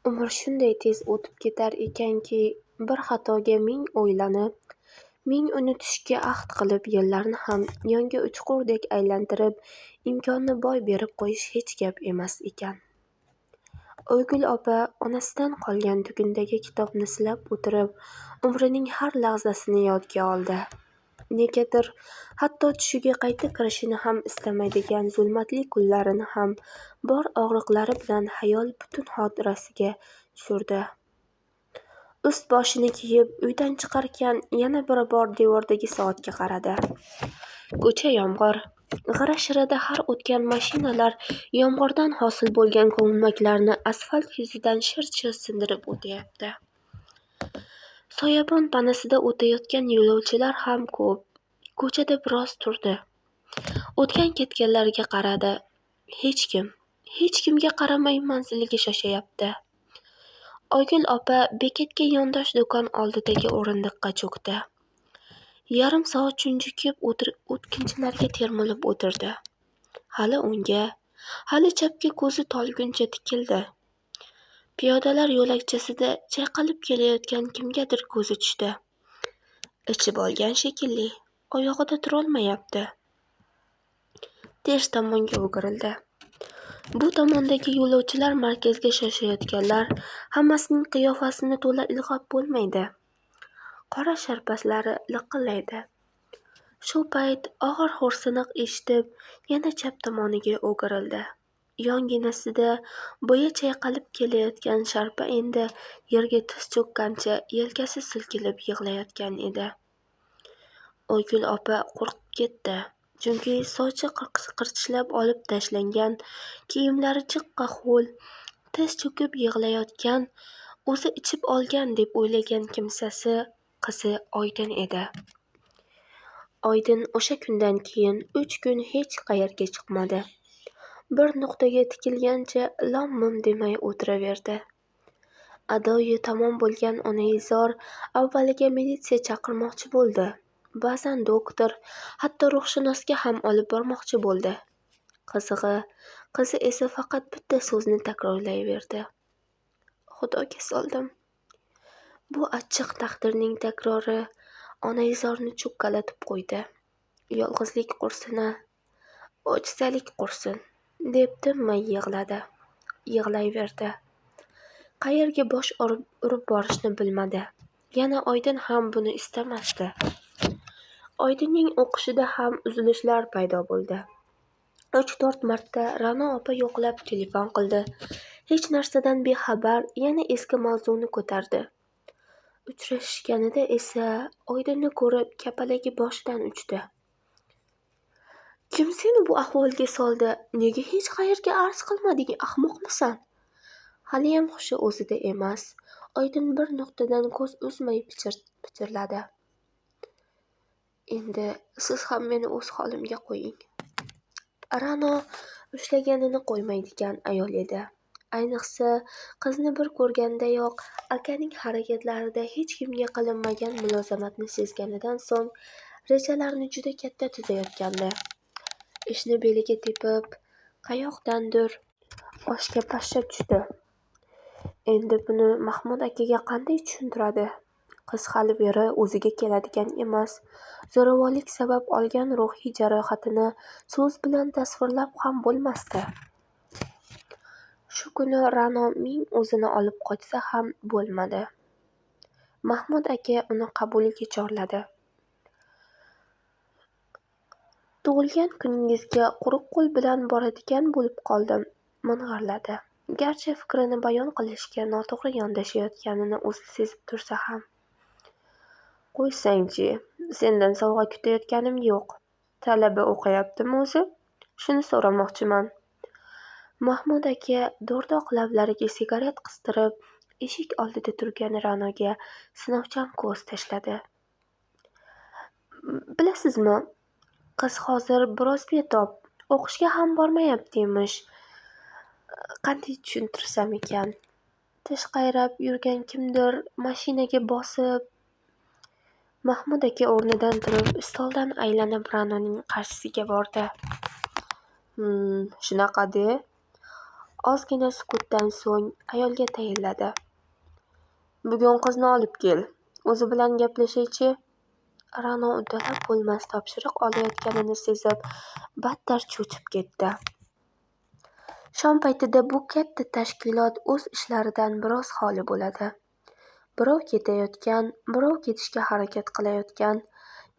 Umr shunday tez o'tib ketar ekanki, bir xatoga ming o'ylanib, ming unutishga ahd qilib, yillarni ham yonga uchqurdek aylantirib, imkonni boy berib qo'yish hech gap emas ekan. Oygul opa onasidan qolgan tugundagi kitobni silab o'tirib, umrining har lahzasini yodga oldi. Negadir, hatto tushiga qayta kirishini ham istamaydigan zulmatli kunlarini ham bor og'riqlari bilan xayol butun xotirasiga tushirdi. Ust-boshini kiyib, uydan chiqarkan yana bir bor devordagi soatga qaradi. Ko'cha yomg'ir. G'ira-shirada har o'tgan mashinalar yomg'irdan hosil bo'lgan ko'lmaklarni asfalt yuzidan shirt-shirt sindirib o'tyapti. Soyabon panasida o'tayotgan yo'lovchilar ham ko'p. Ko'chada biroz turdi. O'tgan-ketganlarga qaradi. Hech kim, hech kimga qaramay manziliga shoshayapti. Oygul opa bekatga yondosh do'kon oldidagi o'rindiqqa cho'kdi. Yarim soat junjikib o'tkinchilarga termilib o'tirdi. Hali o'ngga, hali chapga ko'zi tolguncha tikildi. Piyodalar yo'lakchasida chayqalib kelayotgan kimgadir ko'zi tushdi. Ichib olgan shekilli, oyog'ida turolmayapti. Ters tomonga o'girildi. Bu tomondagi yo'lovchilar markazga shoshayotganlar, hammasining qiyofasini to'la ilg'ab bo'lmaydi. Qora sharpalari liqillaydi. Shu payt og'ir xo'rsiniq eshitib, yana chap tomoniga o'girildi. Yonginasida boya chayqalib kelayotgan sharpa endi yerga tiz cho'kkancha yelkasi silkilib yig'layotgan edi. Oygul opa qo'rqib ketdi. Chunki sochi qirtishlab olib tashlangan, kiyimlari jiqqa ho'l, tiz cho'kib yig'layotgan, o'zi ichib olgan deb o'ylagan kimsasi qizi Oydin edi. Oydin o'sha kundan keyin 3 kun hech qayerga chiqmadi. Bir nuqtaga tikilgancha lom-mim demay o'tiraverdi. Adoyi tamom bo'lgan onaizor avvaliga militsiya chaqirmoqchi bo'ldi. Ba'zan doktor, hatto ruhshunosga ham olib bormoqchi bo'ldi. Qizig'i, qizi esa faqat bitta so'zni takrorlayverdi. Xudoga soldim. Bu achchiq taqdirning takrori onaizorni cho'kkalatib qo'ydi. Yolg'izlik qursin-a, mo'jizalik qursin, deb tinmay yig'ladi. Yig'layverdi. Qayerga bosh urib borishni bilmadi. Yana Oydin ham buni istamasdi. Oydinning o'qishida ham uzilishlar paydo bo'ldi. 3-4 marta Ra'no opa yo'qlab telefon qildi. Hech narsadan bexabar yana eski mavzuni ko'tardi. Uchrashishganida esa Oydinni ko'rib kapalagi boshidan uchdi. Kim seni bu ahvolga soldi? Nega hech qayerga arz qilmading, ahmoqmisan? Haliyam hushi o'zida emas. Oydin bir nuqtadan ko'z uzmay pichirladi. Endi siz ham meni o'z holimga qo'ying. Ra'no ushlaganini qo'ymaydigan ayol edi. Ayniqsa, qizni bir ko'rgandayoq akaning harakatlarida hech kimga qilinmagan mulozamatni sezganidan so'ng rejalarni juda katta tuzayotgandi. Ishni beliga tepib, qayoqdandir oshga pashsha tushdi. Endi buni Mahmud akaga qanday tushuntiradi? Qiz hali beri o'ziga keladigan emas. Zo'ravonlik sabab olgan ruhiy jarohatini so'z bilan tasvirlab ham bo'lmasdi. Shu kuni Ra'no ming o'zini olib qochsa ham bo'lmadi. Mahmud aka uni qabuliga chorladi. Tug'ilgan kuningizga quruq qo'l bilan boradigan bo'lib qoldim, ming'irladi. Garchi fikrini bayon qilishga noto'g'ri yondashayotganini o'zi sezib tursa ham. Qo'ysang-chi, sendan sovg'a kutayotganim yo'q. Talaba o'qiyaptimi o'zi? Shuni so'ramoqchiman. Mahmud aka do'rdoq lablariga sigaret qistirib, eshik oldida turgan Ra'noga sinovchan ko'z tashladi. Bilasizmi, qiz hozir biroz betob, o'qishga ham bormayapti emish. Qanday tushuntirsam ekan? Tish qayrab yurgan kimdir mashinaga bosib. Mahmud aka o'rnidan turib, stoldan aylanib Ra'noning qarshisiga bordi. Shunaqa-de. Ozgina sukutdan so'ng ayolga tayinladi. Bugun qizni olib kel, o'zi bilan gaplashay-chi. Ra'no uddalab bo'lmas topshiriq olayotganini sezib, battar cho'chib ketdi. Shom paytida bu katta tashkilot o'z ishlaridan biroz xoli bo'ladi. Birov ketayotgan, birov ketishga harakat qilayotgan.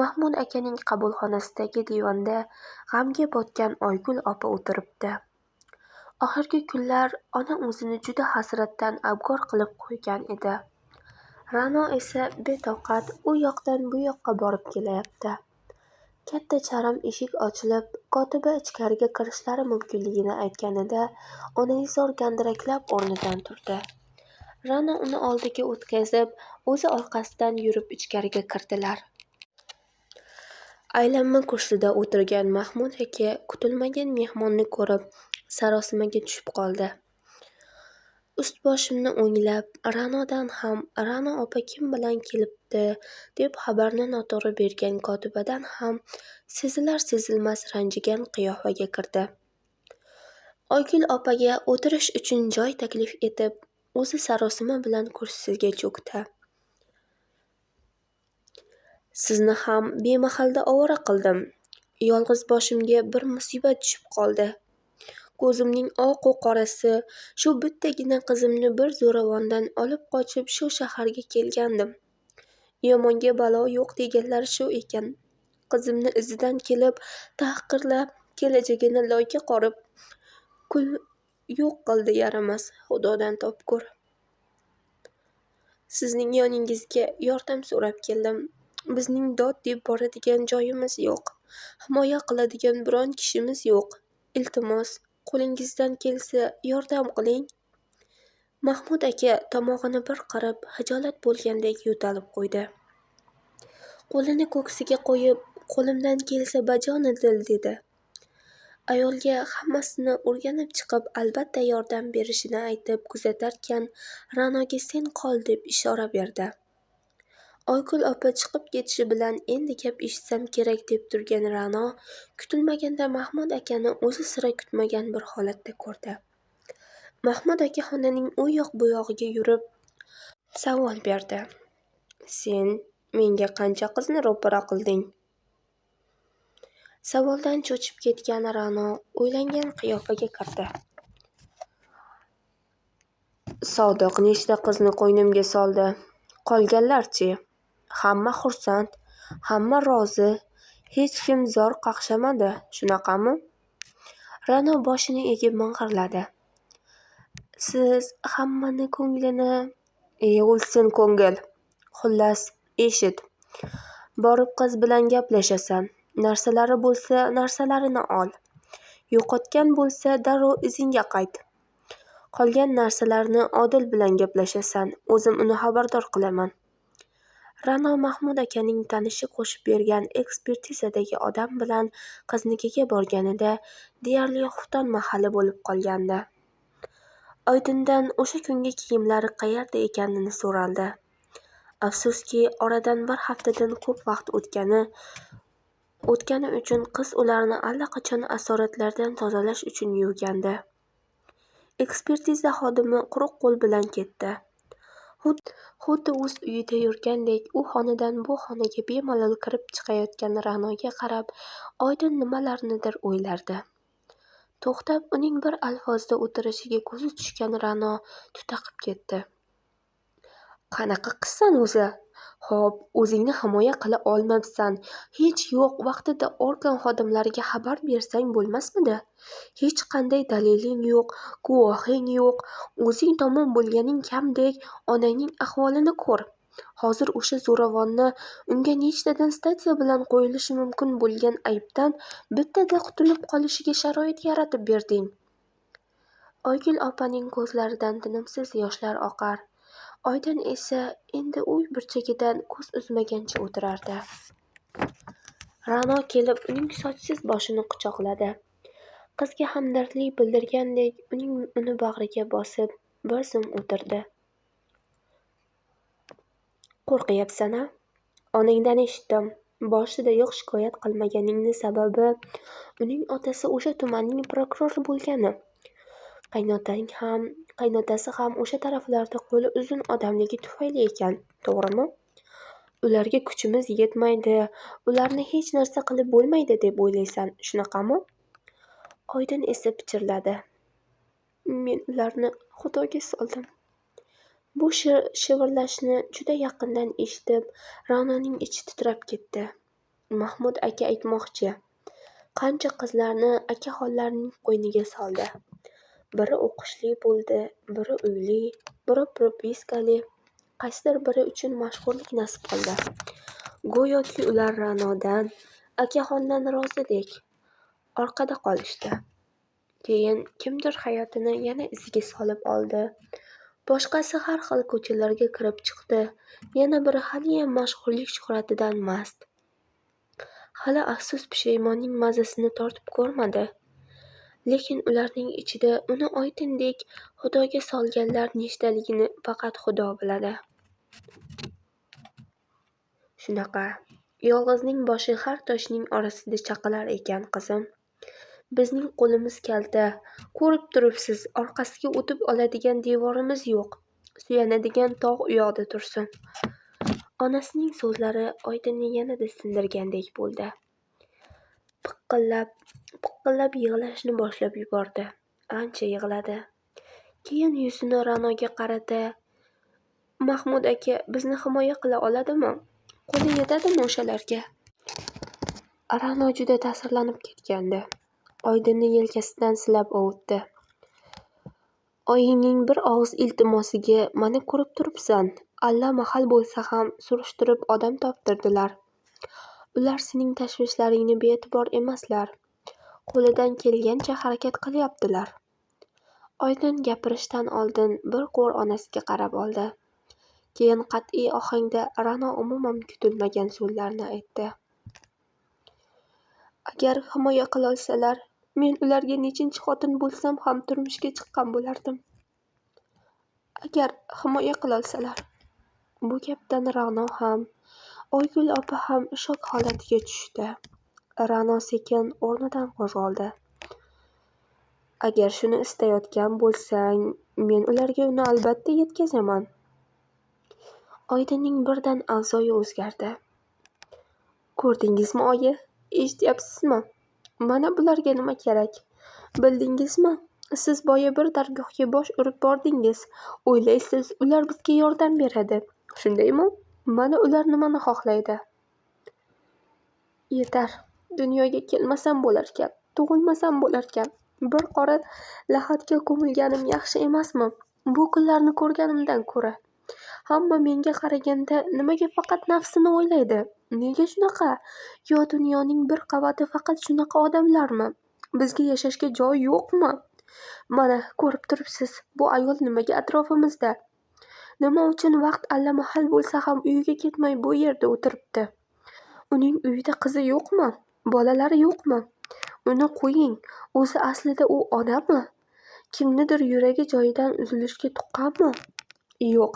Mahmud akaning qabulxonasidagi divanda g'amga botgan Oygul opa o'tiribdi. Oxirgi kunlar ona o'zini juda hasratdan abgor qilib qo'ygan edi. Ra'no esa betoqat u yoqdan bu yoqqa borib kelayapti. Katta charm eshik ochilib, kotiba ichkariga kirishlari mumkinligini aytganida onaizor gandiraklab o'rnidan turdi. Ra'no uni oldiga o'tkazib, o'zi orqasidan yurib ichkariga kirdilar. Aylanma kursida o'tirgan Mahmud aka kutilmagan mehmonni ko'rib sarosimaga tushib qoldi. Ust-boshimni o'nglab, Ra'nodan ham, Ra'no opa kim bilan kelibdi deb xabarni noto'g'ri bergan kotibadan ham sezilar-sezilmas ranjigan qiyofaga kirdi. Oygul opaga o'tirish uchun joy taklif etib, o'zi sarosima bilan kursiga cho'kdi. Sizni ham bemahalda ovora qildim. Yolg'iz boshimga bir musibat tushib qoldi. Ko'zimning oq-u qorasi, shu bittagina qizimni bir zo'ravondan olib qochib shu shaharga kelgandim. Yomonga balo yo'q deganlari shu ekan. Qizimni izidan kelib, tahqirlab, kelajagini loyga qorib, kul yo'q qildi yaramas, Xudodan topgur. Sizning yoningizga yordam so'rab keldim. Bizning dod deb boradigan joyimiz yo'q. Himoya qiladigan biron kishimiz yo'q. Iltimos, qo'lingizdan kelsa yordam qiling. Mahmud aka tomog'ini bir qirib, xijolat bo'lgandek yo'talib qo'ydi. Qo'lini ko'ksiga qo'yib, qo'limdan kelsa bajonidil dedi. Ayolga hammasini o'rganib chiqib, albatta yordam berishini aytib kuzatarkan, Ra'noga sen qol deb ishora berdi. Oygul opa chiqib ketishi bilan endi gap eshitsam kerak deb turgan Ra'no kutilmaganda Mahmud akani o'zi sira kutmagan bir holatda ko'rdi. Mahmud aka xonaning u yoq bu yog'iga yurib savol berdi. Sen menga qancha qizni ro'para qilding? Savoldan cho'chib ketgan Ra'no o'ylangan qiyofaga kirdi. Sodiq nechta qizni qo'ynimga soldi? Qolganlar-chi? Hamma xursand, hamma rozi, hech kim zor qaqshamadi, shunaqami? Ra'no boshini egib ming'irladi. Siz hammani ko'nglini... O'lsin ko'ngil. Xullas, eshit. Borib qiz bilan gaplashasan. Narsalari bo'lsa, narsalarini ol. Yo'qotgan bo'lsa, darrov izingga qayt. Qolgan narsalarni Odil bilan gaplashasan, o'zim uni xabardor qilaman. Ra'no Mahmud akaning tanishi qo'shib bergan ekspertizadagi odam bilan qiznikiga borganida deyarli xufton mahali bo'lib qolgandi. Oydindan o'sha kungi kiyimlari qayerda ekanini so'raldi. Afsuski, oradan bir haftadan ko'p vaqt o'tgani uchun qiz ularni allaqachon asoratlardan tozalash uchun yuvgandi. Ekspertiza xodimi quruq qo'l bilan ketdi. Xuddi o'z uyida yurgandek u xonadan bu xonaga bemalol kirib chiqayotgan Ra'noga qarab, Oydin nimalarnidir o'ylardi. To'xtab, uning bir alfozda o'tirishiga ko'zi tushgan Ra'no tutaqib ketdi. Qanaqa qizsan o'zi? Xo'p, o'zingni himoya qila olmabsan. Hech yo'q vaqtida organ xodimlariga xabar bersang bo'lmasmidi? Hech qanday daliling yo'q, guvohing yo'q. O'zing tomon bo'lganing kamdek, onangning ahvolini ko'r. Hozir o'sha zo'ravonni unga nechtadan statya bilan qo'yilishi mumkin bo'lgan aybdan bittada qutulib qolishiga sharoit yaratib berding. Oygul opaning ko'zlaridan tinimsiz yoshlar oqar. Oydin esa endi uy burchagidan ko'z uzmagancha o'tirardi. Ra'no kelib uning sochsiz boshini quchoqladi. Qizga hamdardlik bildirgandek uni bag'riga bosib bir zum o'tirdi. Qo'rqyapsan-a? Onangdan eshitdim. Boshidayoq shikoyat qilmaganingni sababi uning otasi o'sha tumanning prokurori bo'lgani. Qaynotang ham, qaynotasi ham o'sha taraflarda qo'li uzun odamligi tufayli ekan, to'g'rimi? Ularga kuchimiz yetmaydi, ularni hech narsa qilib bo'lmaydi deb o'ylaysan, shunaqami? Oydin esa pichirladi. Men ularni Xudoga soldim. Bu shivirlashni juda yaqindan eshitib, Ra'noning ichi titrab ketdi. Mahmud aka aytmoqchi, qancha qizlarni akaxonlarining qo'yniga soldi. Biri o'qishli bo'ldi, biri uyli, biri propiskali, qaysidir biri uchun mashhurlik nasib qildi. Go'yoki ular Ra'nodan, akaxondan rozidek, orqada qolishdi. Keyin kimdir hayotini yana iziga solib oldi. Boshqasi har xil ko'chalarga kirib chiqdi. Yana biri haliyam mashhurlik shuhratidan mast. Hali afsus-pushaymonning mazasini tortib ko'rmadi. Lekin ularning ichida uni Oydindek Xudoga solganlar nechtaligini faqat Xudo biladi. Shunaqa, yolg'izning boshi har toshning orasida chaqilar ekan, qizim. Bizning qo'limiz kalta, ko'rib turibsiz, orqasiga o'tib oladigan devorimiz yo'q, suyanadigan tog' uyoqda tursin. Onasining so'zlari Oydinni yanada sindirgandek bo'ldi. Piqillab, piqillab yig'lashni boshlab yubordi. Ancha yig'ladi. Keyin yuzini Ra'noga qarata, Mahmud aka bizni himoya qila oladimi? Qo'li yetadimi o'shalarga? Ra'no juda ta'sirlanib ketgandi. Oydinni yelkasidan silab ovutdi. Oyingning bir og'iz iltimosiga mana ko'rib turibsan, allamahal bo'lsa ham surishtirib odam toptirdilar. Ular sening tashvishlaringni bee'tibor emaslar. Qo'lidan kelgancha harakat qilyaptilar. Oydin gapirishdan oldin bir qo'r onasiga qarab oldi. Keyin qat'iy ohangda Ra'no umuman kutilmagan so'zlarni aytdi. Agar himoya qilolsalar, men ularga nechinchi xotin bo'lsam ham turmushga chiqqan bo'lardim. Agar himoya qilolsalar. Bu gapdan Ra'no ham, Oygul opa ham shok holatiga tushdi. Ra'no sekin o'rnidan qo'zg'oldi. Agar shuni istayotgan bo'lsang, men ularga uni albatta yetkazaman. Oydinning birdan avzoyi o'zgardi. Ko'rdingizmi, oyi? Eshityapsizmi? Mana bularga nima kerak? Bildingizmi? Siz boya bir dargohga bosh urib bordingiz. O'ylaysiz, ular bizga yordam beradi. Shundaymi? Mana ular nimani xohlaydi? Yetar, dunyoga kelmasam bo'larkan, tug'ilmasam bo'larkan. Bir qora lahadga ko'milganim yaxshi emasmi? Bu kunlarni ko'rganimdan ko'ra. Hamma menga qaraganda nimaga faqat nafsini o'ylaydi? Nega shunaqa? Yo dunyoning bir qavati faqat shunaqa odamlarmi? Bizga yashashga joy yo'qmi? Mana ko'rib turibsiz, bu ayol nimaga atrofimizda? Nima uchun vaqt allamahal bo'lsa ham uyiga ketmay bu yerda o'tiribdi? Uning uyida qizi yo'qmi? Bolalari yo'qmi? Uni qo'ying, o'zi aslida u onami? Kimnidir yuragi joyidan uzilishga tuqqanmi? Yo'q,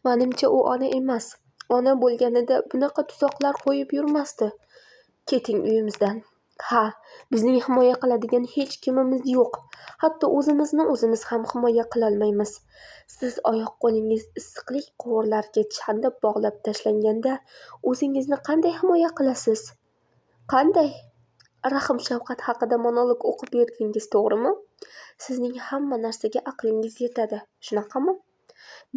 manimcha u ona emas. Ona bo'lganida bunaqa tuzoqlar qo'yib yurmasdi. Keting uyimizdan. Ha, bizning himoya qiladigan hech kimimiz yo'q. Hatto o'zimizni o'zimiz ham himoya qilolmaymiz. Siz oyoq-qo'lingiz issiqlik quvurlariga chandiq bog'lab tashlanganda o'zingizni qanday himoya qilasiz? Qanday? Rahm-shafqat haqida monolog o'qib berdingiz, to'g'rimi? Sizning hamma narsaga aqlingiz yetadi, shunaqami?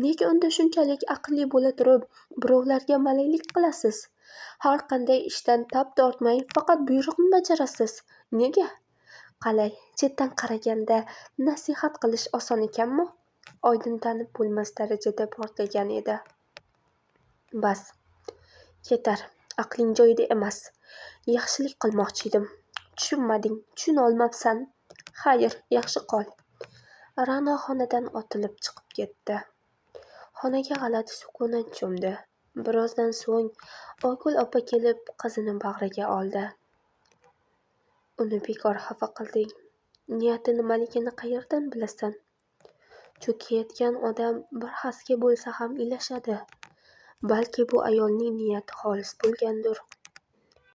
Nega unda shunchalik aqlli bo'la turib, birovlarga malaylik qilasiz? Har qanday ishdan tap tortmay, faqat buyruqni bajarasiz. Nega? Qalay, chetdan qaraganda nasihat qilish oson ekanmi? Oydin tanib bo'lmas darajada portlagan edi. Bas, yetar, aqling joyida emas. Yaxshilik qilmoqchi edim. Tushunmading, tushunolmabsan. Xayr, yaxshi qol. Ra'no xonadan otilib chiqib ketdi. Xonaga g'alati sukunat cho'mdi. Birozdan so'ng Oygul opa kelib qizini bag'riga oldi. Uni bekor xafa qilding. Niyati nimaligini qayerdan bilasan? Cho'kayotgan odam bir xasga bo'lsa ham ilashadi. Balki bu ayolning niyati xolis bo'lgandir.